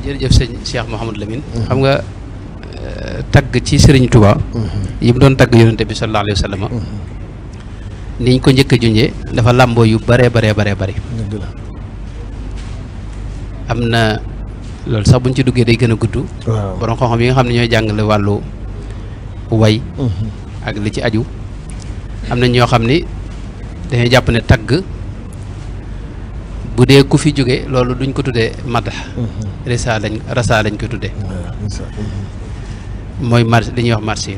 jërëjëf sëñ Cheikh Mouhamadou Lamine. xam nga tagg ci Serigne Touba. yi mu doon tagg yonente bi sallallahu alayhi wa sallam. niñ ko njëkk a junjee dafa làmboo yu bare. am na loolu sax buñ ci duggee day gën a gudd. waaw borom xam-xam yi nga xam ne ñooy jàngale wàllu way. ak li ci aju. am na ñoo xam ni dañuy jàpp ne tagg bu dee ku fi jóge loolu duñ ko tuddee madax. rasa lañ ko tuddee. mooy marché li ñuy wax marché.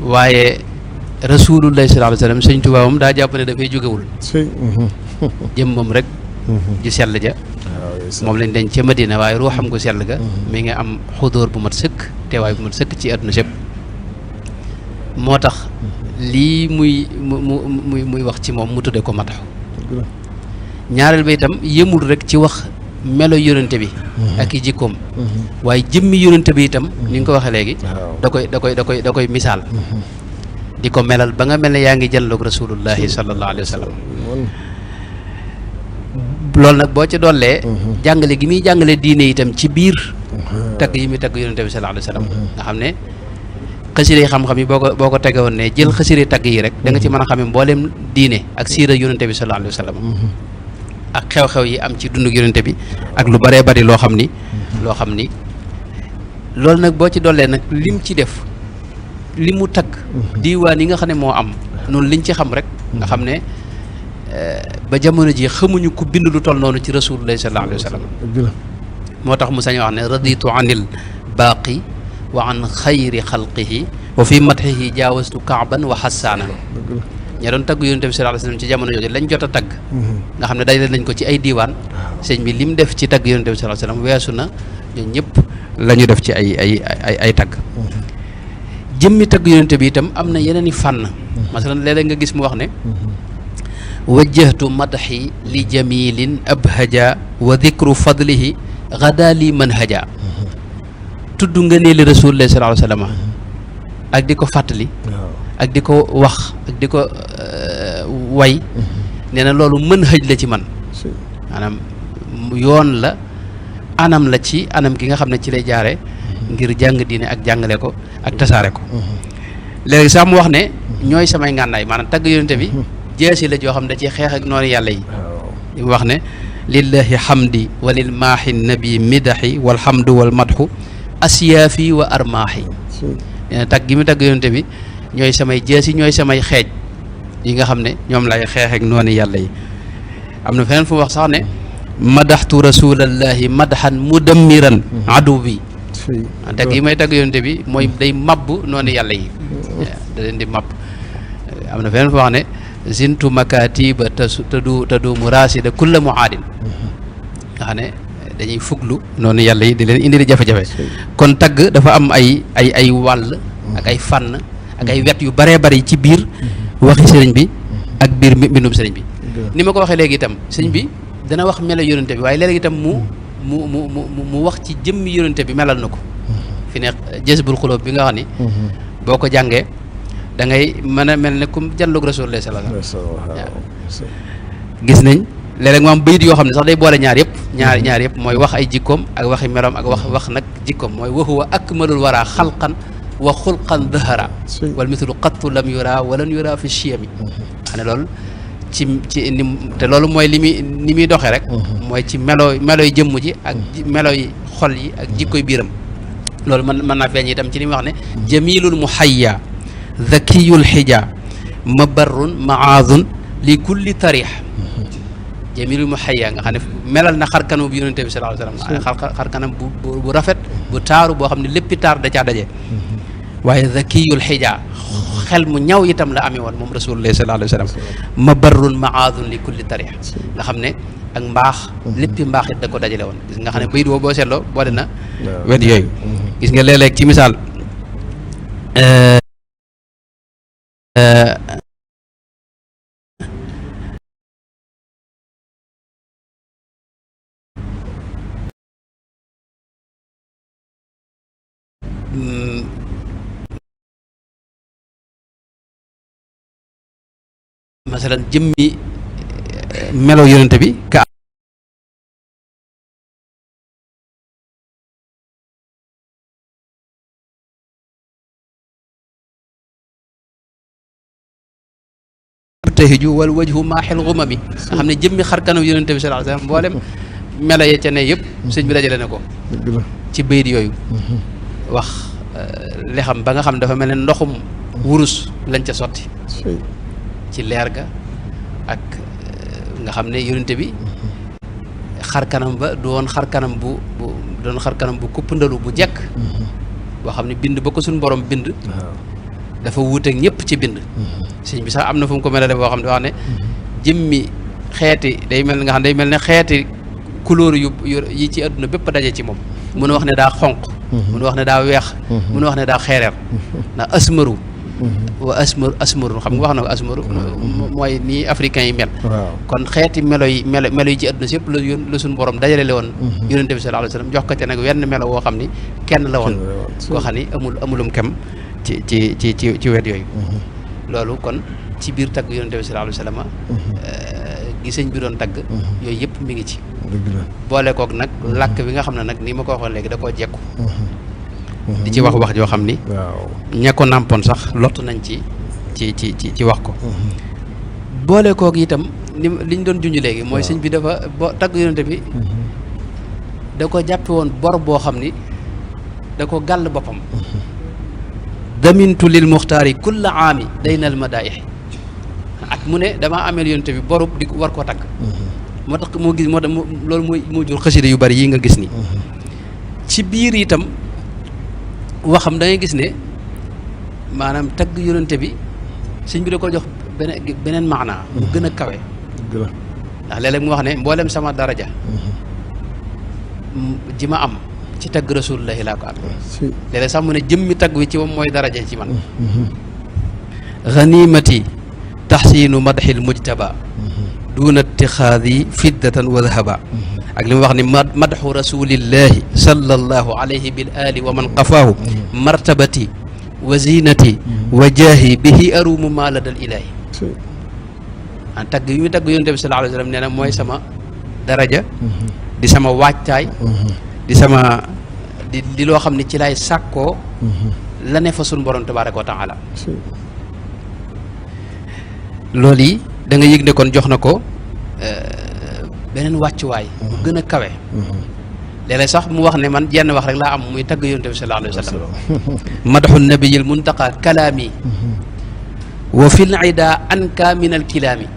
waaye rasulullahi sallallahu alayhi wa sallam sëñ Tuubaa moom daa jàpp ne dafay jógewul. jëmmam rek. ji sell ja. moom lañ dañ ca Madina waaye ruuxam gu sell ga. mi ngi am xudóor bu mat sëkk teewaay bu mat sëkk ci àdduna sépp moo tax lii muy wax ci moom mu tudde ko madax. ñaareel ba itam yëmul rek ci wax melo yonente bi ak i jikkoom waaye jëmmi yonente bi itam ni nga ko waxee léegi da koy misaal di ko melal ba nga mel ne yaa ngi jàlloog rasulullahi sallallahu alayhi wa sallam loolu nag boo ci dollee jàngale gi muy jàngale diine itam ci biir tagg yi muy tagg yonente bi sallallahu alayhi wa sallam nga xam ne xasire xam-xam yi boo ko tege woon ne jël xasire tagg yi rek da nga ci mën a xamee mbooleem diine ak siira yonente bi sallallahu alayhi wa sallam ak xew-xew yi am ci dundu yonente bi ak lu bëree bëri loo xam ni loolu nag boo ci dollee nag lim ci def li mu tagg diiwaan yi nga xam ne moo am noonu liñ ci xam rek nga xam ne ba jamono ji xamuñu ku bind lu toll noonu ci rasulullahi sallallahu alayhi wa sallam moo tax mu sañ wax ne raditu anil baaqi wa an xayri xalqihi wa fi madxihi jaawastu kaaban wa xassaanan ña doon tagg yonente bi sallallahu alayhi wa sallam ci jamono jooju lañ jot a tagg nga xam ne dajale nañ ko ci ay diiwaan sëñ bi lim def ci tagg yonente bi sallallahu alayhi wa sallam weesu na ñun ñëpp la ñu def ci ay tagg jëmmi tagg yonente bi itam am na yeneen i fànn masalan léeg-léeg nga gis mu wax ne wajjahtu madxi li jamilin abhaja wa dikru fadlihi gada li manhaja tudd nga nee li rasulullah sallallahu alayhi wa sallam ak di ko fàttali ak di ko wax ak di ko way nee na loolu mën hëj la ci man maanaam yoon la anam la ci anam gi nga xam ne ci lay jaare ngir jàng diine ak jàngale ko ak tasaare ko léegi sax mu wax ne ñooy samay ngànnaay maanaam tagg yonente bi jeesi la joo xam ne da ci xeex ak noonu yàlla yi li mu wax ne lillahi hamdi wa lil maahi nabi midahi walhamdu wal madhu asiyaafi wa armaahi nee na tagg gi mu tagg yonente bi ñooy samay jeesi ñooy samay xeej yi nga xam ne ñoom lay xeex ak noonu yàlla yi am na feneen fu mu wax sax ne madaxtu rasulallahi madhan mudammiran adu bi tagg yi may tagg yonente bi mooy day mabb noonu yàlla yi da leen di mabb am na feneen fu wax ne zintu makatiba tadu murasida kulla muaadin nga xam ne dañuy fuglu noonu yàlla yi di leen indi di jafe-jafe kon tagg dafa am ay wàll ak ay fànn ak ay wet yu baree bari ci biir waxi sëriñ bi ak biir mbindum sëriñ bi ni ma ko waxee léegi itam sëriñ bi dana wax melo yonente bi waaye léegi itam mu wax ci jëmmi yonente bi melal na ko fi ne jazbul xulóob bi nga xam ni boo ko jàngee da ngay mën a mel ne comme janloog rasulullah sallallahu alayhi wasallam gis nañ léeg-léeg mu am bayit yoo xam ne sax day boole ñaar yëpp mooy wax ay jikkoom ak waxi meloom ak wax nag jikkoom mooy wa huwa akmalul wara xalqan wa xulqan dahara wal mithlu qattu lam yura walan yura fi chiyami xam ne loolu ci ni te loolu mooy ni muy doxee rek mooy ci meloy jëmm ji ak meloy xol yi ak jikkoy biiram loolu mën naa feeñ itam ci li muy wax ne jamilul muhayya zakiyul xija mabarrun maadun li kulli tarix jamilul muhayya nga xam ne melal na xarkanam bu yonente bi sallallahu alayhi wasallam xarkanam bu rafet bu taaru boo xam ne léppi taar da caa daje waaye zakiyul xija xel mu ñaw itam la amee woon moom rasulullah sallallahu alayhi wasallam mabarrun maadun li kulli tarix nga xam ne ak mbaax léppi mbaax it da ko dajale woon gis nga xam ne bayit boo seetloo boole na wet yooyu gis nga léeg-léeg ci misaal masalan jëmmi melo yonente bi ka mubtahiju wal wajhu maaxil xumami nga xam ne jëmmi xar kanam yonente bi sallallahu alayhi wasallam mboolem melo ya ca ne yëpp sëñ bi dajale na ko ci bayit yooyu wax li xam ba nga xam dafa mel ne ndoxum wurus lañ ca sotti ci leer ga ak nga xam ne yonente bi xar kanam ba du woon xar kanam bu doon xar kanam bu kuppandalu bu jekk boo xam ne bind ba ko suñu borom bind dafa wuuteeg ñëpp ci bind sëñ bi sax am na fu mu ko melale boo xam ne wax ne jëmmi xeeti day mel nga xam day mel ne xeeti couleur yu yi ci àdduna bépp daje ci moom mun a wax ne daa xonq mun a wax ne daa weex mun a wax ne daa xeereer ndax asmaru wa asmaru xam nga wax na ko asmaru mooy nii africain yi mel kon xeeti melo yi ci àdduna si yëpp la suñu borom dajale woon yonente bi sallallahu alayhi wasallam jox ko te nag wenn melo woo xam ni kenn la woon koo xam ni amulum kem ci wet yooyu loolu kon ci biir tagg yonente bi sallallahu alayhi wasallam gi sëñ bi doon tagg yooyu yëpp mi ngi ci boole kook nag làkk bi nga xam ne nag nii ma ko waxoon léegi da koo jekku di ci wax joo xam ni ña ko nàmpoon sax lott nañ ci wax ko boole kook itam liñ doon junj léegi mooy sëñ bi dafa tagg yonente bi da ko jàppe woon bor boo xam ni da ko gàll boppam damintu lil muxtaari kulla aami daynal madaayix at mu ne damaa ameel yonente bi borub di war koo tagg moo tax loolu moo jur xasida yu bari yi nga gis ni ci biir itam waxam da ngay gis ne maanaam tagg yonente bi sëñ bi da ko jox beneen maanaa mu gën a kawe ndax léeg-léeg mu wax ne mboolem sama daraja ji ma am ci tagg rasulullahi laa ko am léeg-léeg sax mu ne jëmmi tagg wi ci moom mooy daraja ci man ganimati taxsiinu madxil mujtaba duuna itixaadi fiddatan wa dahaba ak li mu wax ni madxu rasulillahi sallallahu alayhi bil ali wa man qafaahu martabati wa zinati wa jaahi bihi arumu ma ladal ilahi an tagg yi mu tagg yonent bi sallallahu alayhi wa sallam nee na mooy sama daraja di sama waajtaay di sama di loo xam ne ci lay sàkkoo la ne fa suñu borom tabaraka wa taala loolu yi da nga yëg ne kon jox na ko beneen wàccuwaay bu gën a kawe léeg-léeg sax mu wax ne man jenn wax rek laa am muy tagg yonent bi sallallahu alayhi wa sallam madaxu nabiyil muntaqa kalaami wa fil ida anka min al kilaami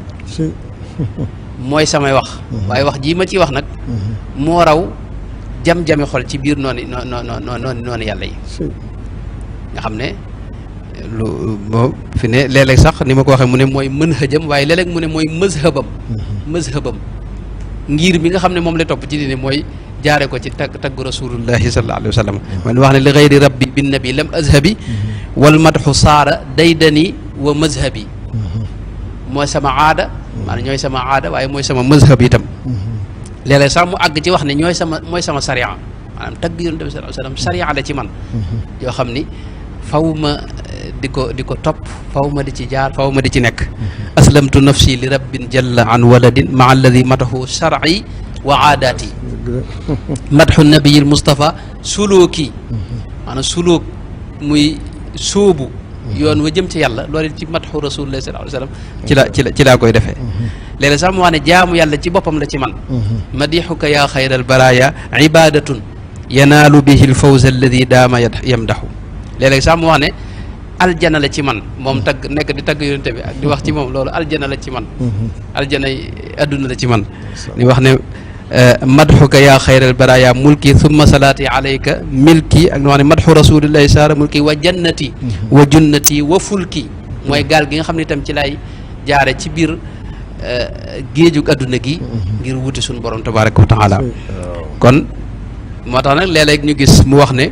mooy samay wax waaye wax jii ma ciy wax nag moo raw jam-jami xol ci biir noonu yàlla yi nga xam ne lu moo fi ne léeg-léeg sax ni ma ko waxee mu ne mooy manhajam waaye léeg-léeg mu ne mooy mazhabam ngir mi nga xam ne moom la topp ci diine mooy jaare ko ci tagg rasulullahi sallallahu alayhi wa sallam man wax ne li gayri rabbi bin nabi lam azhabi wal madxu saara daydani wa mazhabi mooy sama aada maanaam ñooy sama aada waaye mooy sama mazhab itam léeg-léeg sax mu àgg ci wax ne mooy sama sariya maanaam tagg yonent bi sallallahu alayhi wa sallam sariya la ci man yoo xam ni faw ma di ko topp faw ma di ci jaar faw ma di ci nekk aslamtu nafsi li rabbin jalla an waladin maa alladi matahu shar'i wa aadaati madxu nabiyil mustafa sulooki maanaam sulook muy sóobu yoon wa jëm ci yàlla loolu ci madxu rasulullah sallallahu alayhi wasallam ci laa koy defee léeg-léeg sax mu wax ne jaamu yàlla ci boppam la ci man madixuka yaa xayral baraya ibadatun yanaalu bihi l fawza alladi daama yamdaxu léeg-léeg sax mu wax ne aljana la ci man moom tagg nekk di tagg yonente bi ak di wax ci moom loolu aljana la ci man aljana adduna la ci man di wax ne madxuka yaa xayral baraya mulki thumma salaati alayka milki ak wax ne madxu rasulillahi saara mulki wa jannati wa junnati wa fulki mooy gaal gi nga xam ne itam ci lay jaare ci biir géejug adduna gi ngir wuti suñu borom tabaraka wa taala kon moo tax nag léeg-léeg ñu gis mu wax ne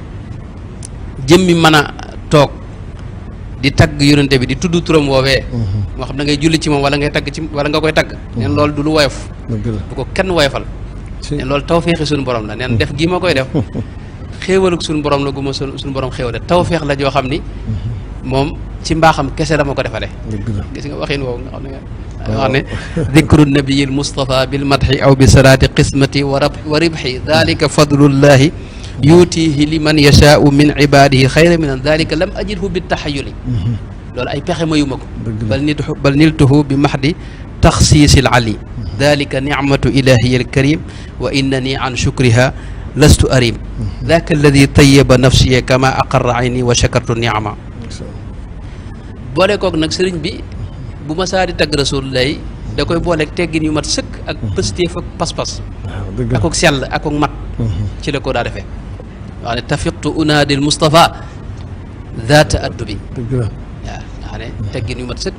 jëmmi mën a toog di tagg yonente bi di tudd turam woowee moo xam da ngay julli ci moom wala ngay tagg ci wala nga koy tagg neen loolu du lu woyof bu ko kenn woyofal neen loolu tawfeexi suñu borom la neen def gii ma koy def xéewaluk suñu borom la gu ma suñu borom xéewale tawfeex la joo xam ni moom ci mbaaxam kese la ma ko defale gis nga waxin woowu nga xam ne wax ne dicru nabiyil mustafa bil madhi aw bi salaati qismati wa ribhi dalika fadlullahi yuutihi liman yashaau min ibadihi xayra min dalika lam ajidhu bi taxayuli loolu ay pexe mayuma ko bal niltuhu bi mahdi taxsiisil ali dalika nicmatu ilahiya alkarim wa innani an shukriha lastu arim daka alladi tayyaba nafsiya kama aqarra ayni wa shakartu nicma boole koog nag sëriñ bi bu ma saa di tagg rasulullahi da koy booleeg teggin yu mat sëkk ak pëstéef ak pas-pas akook sell akook mat ci la ko daa defee wax ne tafiqtu unaadil Mustafa zaata addubi waaw nga xam ne teggin yu mat sëkk